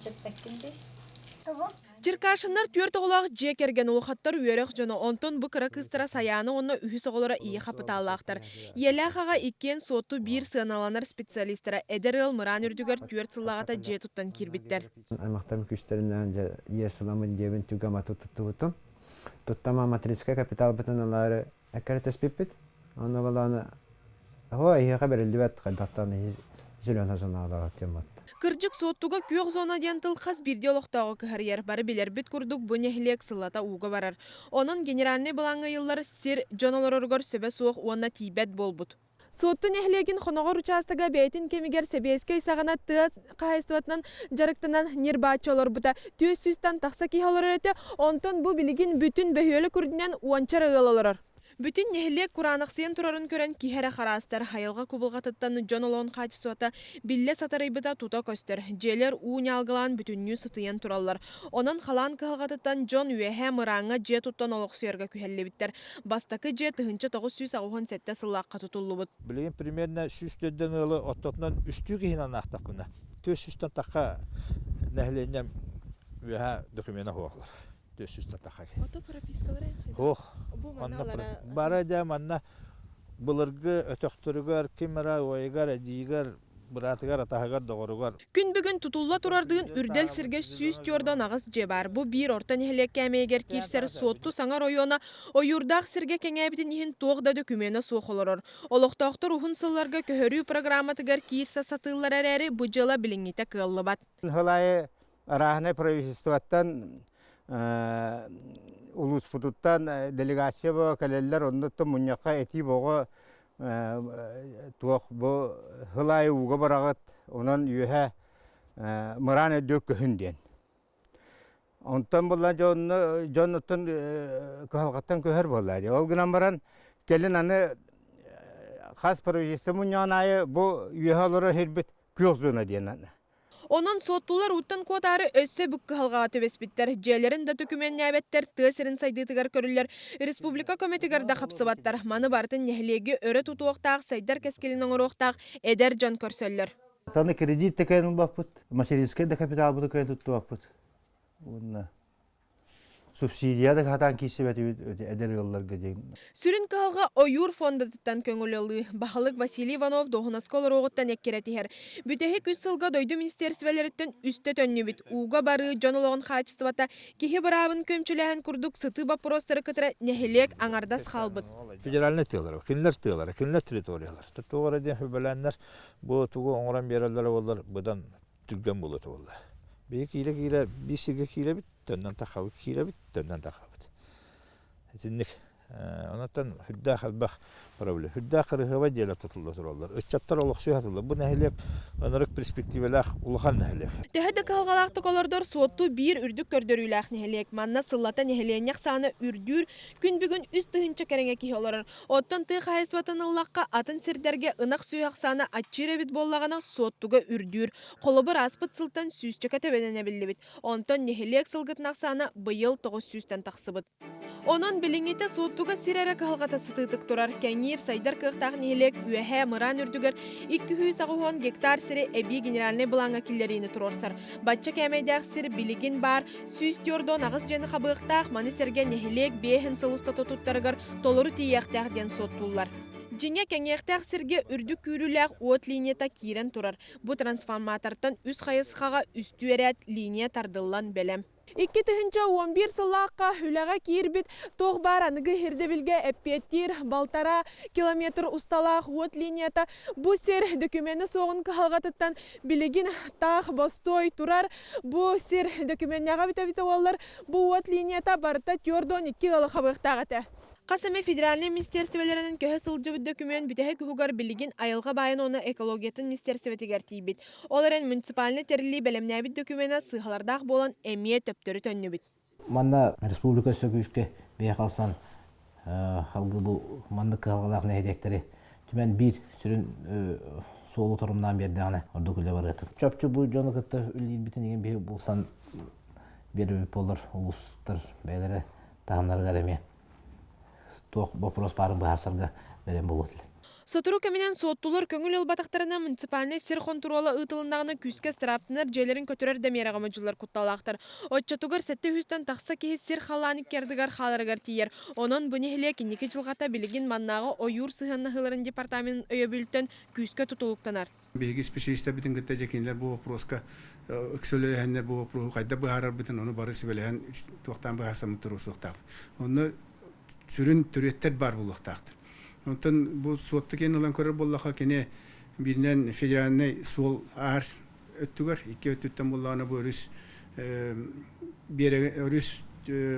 Чэппэккин дии. Черкашиннар түөрт оҕолоох дьиэ кэргэн улахаттар үөрэх дьоно, онтон бу кыра кыыстара Сайаана уонна үһүс оҕолоро ийэ хапытааллаахтар. Ийэлээх аҕа иккиэн Суотту биир сыаналанар специалистара эдэр ыал мыраан үрдүгэр түөрт сыллааҕыта дьиэ туттан киирбиттэр. Аймахтарым күүстэринэн дьэ ийэ сыламмын дьиэбин түгэматы туттубутум. Туттама материнскай капиталбытын ылаары эккирэтиспиппит. Онно балааны Оо, эһиэхэ бэриллибэт хайдахтан зелена зоналаах диэн Кырдьык, Суоттуга күөх зона диэн тыл хас биирдии олохтооҕу кыһарыйар. Бары билэрбит курдук, бу нэһилиэк сыллата ууга барар. Онон генеральнай былааҥҥа ыйыллар сир дьон олороругар сөбө суох уонна тиийбэт буолбут. Суотту нэһилиэгин Хоноҕор учаастага бэйэтин кэмигэр сэбиэскэй саҕана тыа хаһаайыстыбатынан дьарыктанан ньир-бааччы олорбута. Түөрт сүүстэн тахса киһи олорор этэ, онтон бу билигин бүтүн бөһүөлэк үрдүнэн уонча эрэ ыал олорор. Бүтүн нэһилиэк кураанахсыйан турарын көрөн киһи эрэ хараастар, айылҕа кубулҕатыттан дьон олоҕун хаачыстыбата биллэ сатарыйбыта тута көстөр. Дьиэлэр уу ньаалгылаан бүтүннүү сытыйан тураллар. Онон халаан кыһалҕатыттан дьон үөһээ мырааҥҥа дьиэ туттан олохсуйарга күһэллибиттэр. Бастакы дьиэ 1987 сыллаахха тутуллубут. Билигин примерно 104 ыалы оттотунан үстүү киһинэн аахтахпына, 400-тэн тахха нэһилиэнньэм үөһээ докумена суохлар. 400 татаха. Ото пропискалары Ох, манна бары дьэ манна былыргы өтөхтөрүгэр ким эрэ уойугар, эдьиийигэр, быраатыгар, атаһыгар, доҕоругар. Күн бүгүн тутулла турардыын үрдэл сиргэ 148 дьиэ баар. Бу биир орто нэһилиэк кээмэйигэр киирсэр Суотту саҥа оройуона ойуурдаах сиргэ кэҥээбитин иһин туох да дөкүмүөнэ суох олорор. Олохтоохтор уһун сылларга көһөрүү программатыгар киирсэ сатыыллар эрээри, бу дьыала билиҥҥитэ кыаллыбат. Сыл арааһынай правительствоттан улууспутуттан делегация бо кэлэллэр оннуттан мунньахха этии боҕо туох бу сыл аайы ууга бараҕыт онон үөһэ мыраан өйдүө көһүн диэн онтон булла дьонно дьон оттон кыһалҕаттан көһөр буолла дии ол гынан баран кэлин аны хас правительство мунньаҕын аайы бу үөһэ олорор сирбит күөх зона диэн Онон суоттулар ууттан куотаары өссө бүк кыһалҕаҕа түбэспиттэр. Дьиэлэрин да төкүмүөннээбэттэр, тыа сирин сайдыытыгар көрүллэр республика көмөтүгэр да хапсыбаттар. Маны барытын нэһилиэги өрө тутуохтаах, сайдар кэскилин оҥоруохтаах эдэр дьон көрсөллөр. Аны кредит да кэлэн ылбаппыт, материнскай да капиталбыты кэлэн туттубаппыт. Уонна субсидия да сатаан киирсибэтибит эдэр ыалларга диэн. Сүрүн кыһалҕа ойуур фондатыттан көҥүл ылыы. Баһылык Василий Иванов дуоһунаска олоруоҕуттан эккирэтиһэр. Бүтэһик үс сылга дойду министиэристибэлэриттэн үстэ төннүбүт. Ууга барыы, дьон олоҕун хаачыстыбата, киһи быраабын көмчүлээһин курдук сытыы боппуруостары кытары нэһилиэк аҥардас хаалбыт. Федеральнай тыалара, кинилэр тыалара, кинилэр территориялара. Туох эрэ диэн сүбэлээннэр бу тугу оҥорон биэрэллэрэ буоллар быдан түргэн буолуо этэ буолла. Биһиги киирэ-киирэ биир сиргэ киирэбит, төннөн тахабыт, киирэбит, төннөн тахабыт. Итинник Онон сүрдээх элбэх проблема. Сүрдээх кырыһыабай дьиэлэр тутулла тураллар. Ыччаттар олохсуйа сатыыллар. Бу нэһилиэк ынырык перспективэлээх улахан нэһилиэк. Төһө да кыһалҕалаахтык олордор Суотту биир үрдүк көрдөрүүлээх нэһилиэк. Манна сыллата нэһилиэнньэ ахсаана үрдүүр, күн бүгүн 3000 кэриҥэ киһи олорор. Оттон тыа хаһаайыстыбатын ыллахха, атын сирдэргэ ынах сүөһү ахсаана аччыыр эбит буоллаҕына, Суоттуга үрдүүр. Холобур, ааспыт сылтан сүүсчэкэ төбөнөн эбиллибит. Онтон нэһилиэк сылгытын ахсаана быйыл 900-тэн тахсыбыт. Онон билиҥҥитэ Суоттуга сир эрэ кыһалҕата сытыытык турар. Кэҥиир, сайдар кыахтаах нэһилиэк Үөһээ Мыраан үрдүгэр 280 гектар сири эбии генеральнай былааҥҥа киллэриини туруорсар. Бачча кээмэйдээх сир билигин баар 148 дьиэни хабыахтаах, маны сэргэ нэһилиэк биэһин сыл устата туттарыгар толору тиийиэхтээх диэн суоттууллар. Дьиҥэ, кэҥиэхтээх сиргэ үрдүк күүрүүлээх уот линията киирэн турар. Бу трансформатортан үс хайысхаҕа үстүү эрээт линия тардыллан бэлэм. 2011 сыллаахха үлэҕэ киирбит туох баар аныгы ирдэбилгэ эппиэттиир балтараа километр усталаах уот линията бу сир дөкүмүөнэ суоҕун кыһалҕатыттан билигин таах бостуой турар. Бу сир дөкүмүөннээҕэ эбитэ буоллар, бу уот линията барыта 42 ыалы хабыахтаах этэ. Хас эмэ федеральнай министиэристибэлэринэн көһө сылдьыбыт дөкүмүөн бүтэһик уһугар билигин айылҕа баайын уонна экологиятын министиэристибэтигэр тиийбит. Ол эрэн муниципальнай тэриллии бэлэмнээбит дөкүмүөнэ сыыһалардаах буолан эмиэ төптөрү төннүбүт. Манна республика өссө күүскэ бэйэ халсан халгы бу маннык кыһалҕалаах нэһилиэктэри түмэн биир сүрүн суолу торумнаан биэрдэҕинэ ордук үлэ барыа. Чопчу бу дьону кытта үлэлиирбитин игин биһи булсан биэрбит буоллар улуустар бэйэлэрэ таһымнарыгар эмиэ туох вопрос баарын быһаарсарга бэлэм буолуо этилэр. Сотору кэминэн суоттулар көҥүл ылбатахтарына муниципальнай сир хонтуруола ыытылыннаҕына күүскэ ыстырааптанар дьиэлэрин көтүрэр да миэрэҕэ модьуллар кутталаахтар. Оччотугар 700-тэн тахса киһи сир халаан икки ардыгар хааларыгар тиийэр. Онон бу нэһилиэк инники дьылҕата билигин маннааҕы ойуур сыһыаннаһыыларын департаменын өйөбүлүттэн күүскэ тутулуктанар. Биһиги специалистарбытын кытта дьэ кинилэр бу вопроска ыксалэлэһэннэр бу вопроһу хайдах быһаарарбытын ону бары сүбэлэһэн туохтаан быһаарсаммыт туруорсуохтаахпыт. Онно сүрүн төрүөттэр баар буолуохтаахтар. Онтон бу Суотту киэн ылан көрөр буоллахха кини бииринэн федеральнай суол ааһар өттүгэр, икки өттүттэн буоллаҕына бу өрүс биэрэги өрүс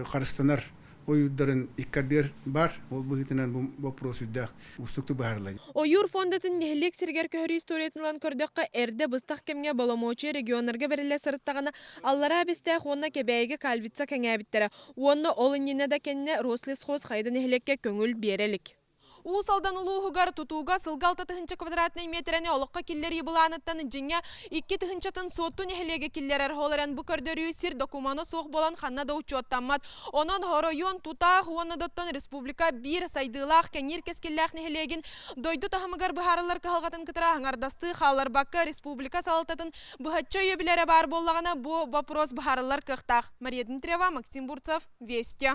харыстанар ойуурдарын икки ардыгар баар. Ол быһыытынан бу боппуруос үрдээх уустуктук быһаарыллар. Ойуур фондатын нэһилиэк сиригэр көһөрүү историятын ылан көрдөххө, эрдэ быстах кэмҥэ боломуочуйа регионнарга бэриллэ сырыттаҕына, Аллараа Бэстээх уонна Кэбээйигэ Кальвица кэҥээбиттэрэ. Уонна ол иннинэ да кэннэ Рослесхоз хайа да нэһилиэккэ көҥүл биэрэ илик. Уус Алдан улууһугар тутууга сылга 6 тыһыынча квадратнай миэтэрэни олоххо киллэрии былааныттан дьиҥэ 2 тыһыынчатын Суотту нэһилиэгэ киллэрэр. Ол эрэн бу көрдөрүү сир докумуона суох буолан ханна да учуоттаммат. Онон оройуон тутаах уонна доттон республика биир сайдыылаах кэҥиир кэскиллээх нэһилиэгин дойду таһымыгар быһаарыллар кыһалҕатын кытары аҥардастыы хаалларбакка республика салалтатын быһаччы өйөбүлэрэ баар буоллаҕына бу вопрос быһаарыллар кыахтаах. Мария Дмитриева, Максим Бурцев, Вести.